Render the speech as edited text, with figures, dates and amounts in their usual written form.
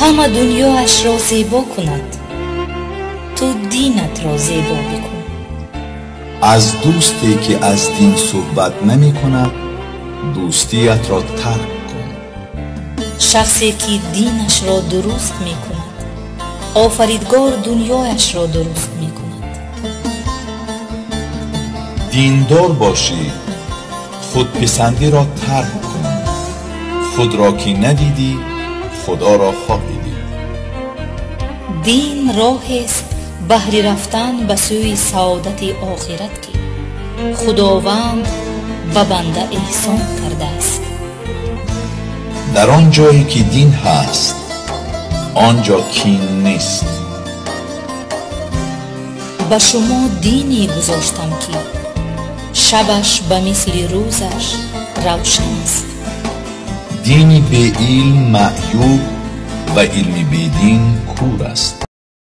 Ҳама дунёашро зебо кунад, ту динатро зебо бикун. Аз дӯсте ки аз дин суҳбат намекунад, дӯстиятро тарк кун. Шахсе ки динашро дуруст мекунад, Офаридгор дунёяшро дуруст мекунад. Диндор бошӣ, худписандиро тарк кун. Худро ки надидӣ, Худоро хоҳӣ дид. Дин роҳест баҳри рафтан ба сӯи саодати охират, ки Худованд ба банда эҳсон кардааст. Дар он ҷое ки дин ҳаст, он ҷо кин нест. Ба шумо дине гузоштам, ки шабаш ба мисли рӯзаш равшан аст. Дини беилм маъюб ва илми бедин кур аст.